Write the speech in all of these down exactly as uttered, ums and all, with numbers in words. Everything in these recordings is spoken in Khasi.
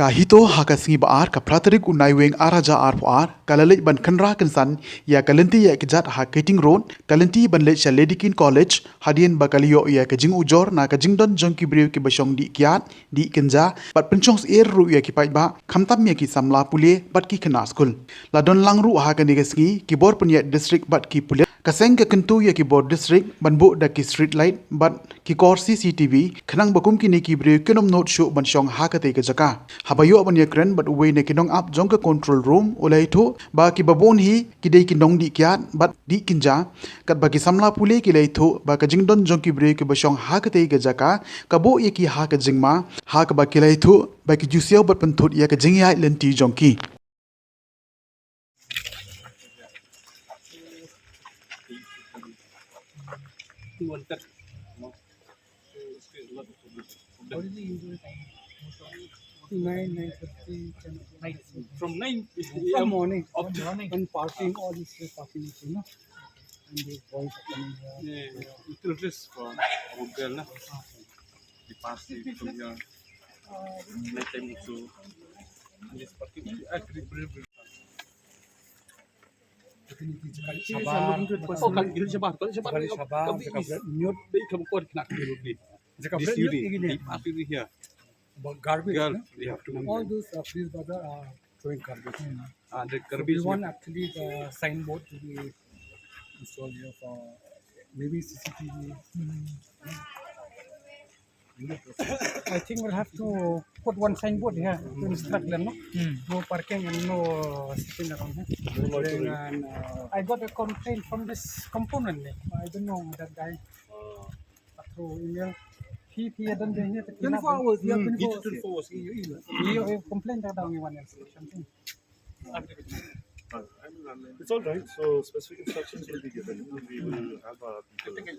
Ka HITO ha ka sngi ba ar, ka phra tarik u Naiwieng ar hajar arphew ar, ka la leit ban kynra kynsan ïa ka lynti ïaid kjat ha Keating Road, ka lynti ban leit sha Lady Keane College, hadien ba ka la ïoh ïa ka jingujor na ka jingdon jong ki briew kiba shong dih kiad, dih kynja, bad pynshong syier ruh ïa ki paidbah, khamtam ïa ki samla pule bad ki khynnah skul. La don lang ruh ha kane ka sngi ki bor pynïaid district bad ki pulit. Ka seng ka kyntu ïa ki bor district ban buh da ki street light bad ki kor C C T V, khnang ba kum kine ki briew kin ym nud shuh ban shong ha katei ka jaka. Haba ïoh ban ïakren bad uwei na ki nongap jong ka control room, u la ïathuh ba kiba bun hi ki dei ki nongdih kiad bad dih kynja, katba ki samla pule ki la ïathuh ba ka jingdon jong ki briew kiba shong ha katei ka jaka ka buh ïa ki ha ka jingma, ha kaba ki la ïathuh ba ki ju siaw bad pynthut ïa ka jingïaid lynti jong ki. Nine, nine fifty, ten o'clock. From nine From morning. Up to morning. And parking, all this parking, you know. And the boys are coming here. Yeah, yeah. Little risk for our girl, na. They pass it from here. Night time also. And this parking, I agree, agree, agree. Shabar, oh, kan, shabar, kan, shabar, shabar, shabar. Dei ka bukor kena kena. This unit, they pass it here. But garbage, girl, no? They have to move. All those, uh, police brother are throwing garbage. Hmm. Ah, the garbage. So we want actually the signboard to be installed here for maybe C C T V. Hmm. I think we'll have to put one signboard here to instruct them, no? Hmm. No parking and no sitting around here. No loitering. And, uh, I got a complaint from this component, eh. I don't know that guy. Ah. Through email. He, he hadn't been here. Twenty-four hours, yeah, twenty-four hours. Twenty-four hours. He, he complained that only one else or something. It's all right. So specific instructions will be given. We will have our people keep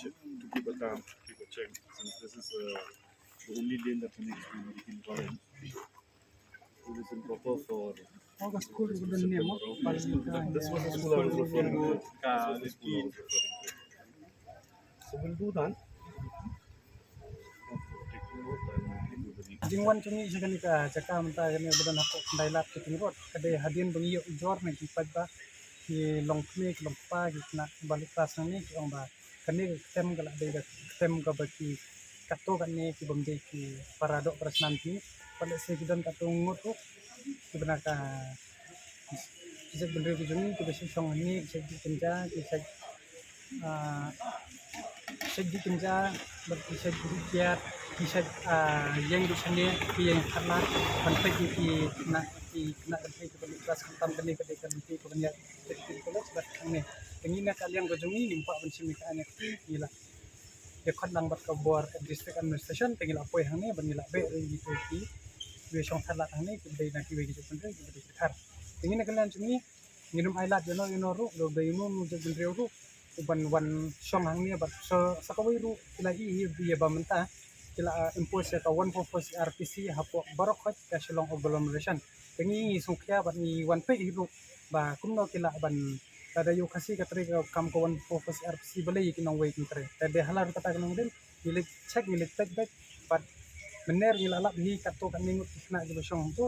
check, to keep a tab, to keep a check, since this is, uh, the only lane that connects to Lady Keane College. It is improper for. Oh, the school is the name of. This was the school I was referring to. This was the school I was referring to. So we'll do that. Jingwan jong ngi sha kane ka jaka mynta kane ba don hapoh Khyndai Lad Keating Road ka dei hadien ba ngi ïoh ujor na ki paidbah, ki longkmie ki longkpa, ki khynnah ba leit klas hangne ki ong ba kane ka ktem ka la dei ka ktem kaba ki katto katne ki bym dei ki para doh para snam ki. Pat lehse ki don katto ngut ruh kiba na ka ki jaitbynriew ki jong ngi kiba shong hangne, ki jait dih kynja, ki jait, ah, ki jait dih kynja, bad ki jait dih kiad, ki jait, ah, ïeng duh shane, ki ïeng thad lad, ban peit ïa ki khynnah, ki khynnah kynthei kiba leit klas khamtam kane ka dei ka lynti kaba ngi ïa Lady Keane College bad hangne. Te ngi na ka liang ka jong ngi ngim kwah ban shim ïa ka aiñ ïa ka kti, ngi la ïa khot lang bad ka bor ka district administration, te ngi la poi hangne bad ngi la beh ïa kito ki, kiba shong thad lad hangne kiba dei na kiwei ki jaitbynriew kiba dei ki Dkhar. Te ngi na ka liang jong ngi ngin ym ailad ïano ïano ruh, lada ïano ïano jaitbynriew ruh uban wan shong hangne bad sa, sa kawei ruh ki la ïohi ïa ba mynta ki la, ah, impose ïa ka one four four C R P C hapoh baroh khoit ka Shillong agglomeration. Te ngi ngi sngewkhia bad ngi wan peit hi ruh ba kumno ki lah ban, lada ïa u Khasi ka trei ka kam ka one four four C R P C, balei ïa ki nongwei kim trei. Te dei halor kata ka nongrim ngi leit check, ngi leit peit beit bad mynner ngi la lap hi katto katne ngut ki khynnah kiba shong hangto.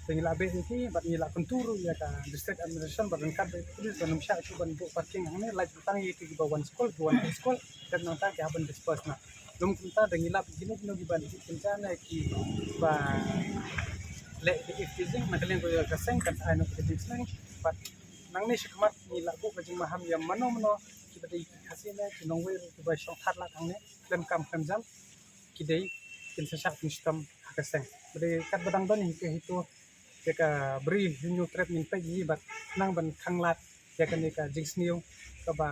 Te ngi la beh ïa ki bad ngi la kyntu ruh ïa ka district administration bad ryngkat bad police ban ym shah shuh ban buh parking hangne, lait tang ïa ki kiba wan skul, ki wan skul, dep nangta ki hap ban disperse noh. Lym kumta da ngi lap kino kino kiba dih kynja ne kiba leh ki activity na ka liang ka seng, kan sa ai noh ka jingsneng. Bad nangne shakhmat ngi la buh ka jingmaham ïa mano mano kiba dei ki Khasi ne ki nongwei ruh kiba shong thad lad hangne khlem kam khlem jam, ki dei kin sa shah pynshitom ha ka seng. Ba dei katba dang don hi ka HITO, ïa ka Bri Hynñiewtrep ngin peit hi bad khnang ban khanglad ïa kane ka jingsniew kaba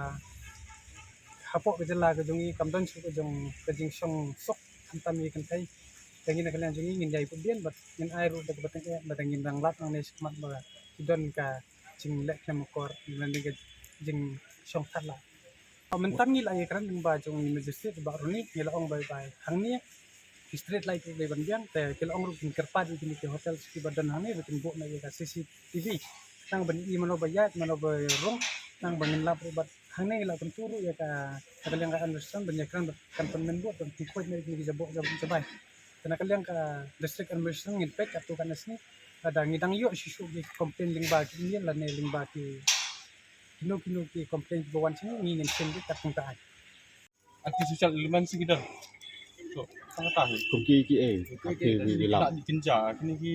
hapoh ka jylla ka jong ngi kam don shuh ka jong ka jingshong suk khamtam ïa ki kynthei. Te ngi na ka liang jong ngi ngin ïai pynbiang bad ngin ai ruh da kaba tyngeh bad ngin dang lad nangne shakhmat ba ki don ka jingleh khlem akor lane ka jingshong thad lad. Mynta ngi la ïakren lyngba jong i Magistrate Bah Roni, ngi la ong bye bye hangne. Ki street light ruh dei ban biang, te ki la ong ruh kin kyrpad ïa kine ki hotel kiba don hangne ba kin buh noh ïa ka C C T V. Khnang ban i mano ba ïaid, mano ba rung, khnang ba ngin lap ruh bad hangne ngi la kyntu ruh ïa ka, ka liang ka Anderson ban ïakren bad kan pynmynbud ban pynkhuid noh ïa kine ki jaboh jabai. Te na ka liang ka District Administration ngin peit katto katne sngi lada ngi dang ïoh shuh shuh ki complain lyngba ki email lane lyngba ki kino kino ki complain kiba wan sha ngi, ngin send beit katkum ka aiñ. Anti social element hi ki don. So, tang kata hi. Kum ki ki eh. Ki ki ki lap. Ki kynja kine ki.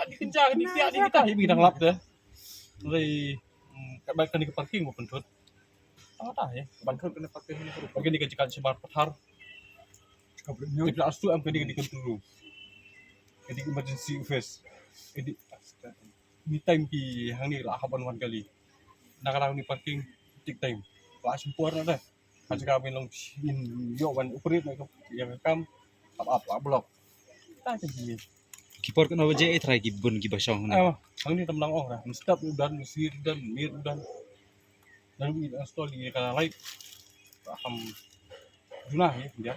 Ki kynja kine ki, kine kita hi bi dang lap de. Lai, mm, ka ba kane ka parking ba pynthut. Tang kata hi. Ban thut kane parking. Parking ni ka jaka shabar pathar. Ka pla astu am kane kane control room. Kane emergency office. Kane ni time ki hangne la hap ban wan kali. Na ka ni parking take time. La shim por na da. Ka jaka ban long shin ïoh ban operate na ka ïa ka kam. Ap ap la block. Ta ka jingim. Ki por katno baje eh trai ki bun kiba shong hangne? Ah, hangne tam lang ong ra. Mesti tap u don, mesti don, mir u don. Dan wi install ïa ka light. Ham juna hi dia.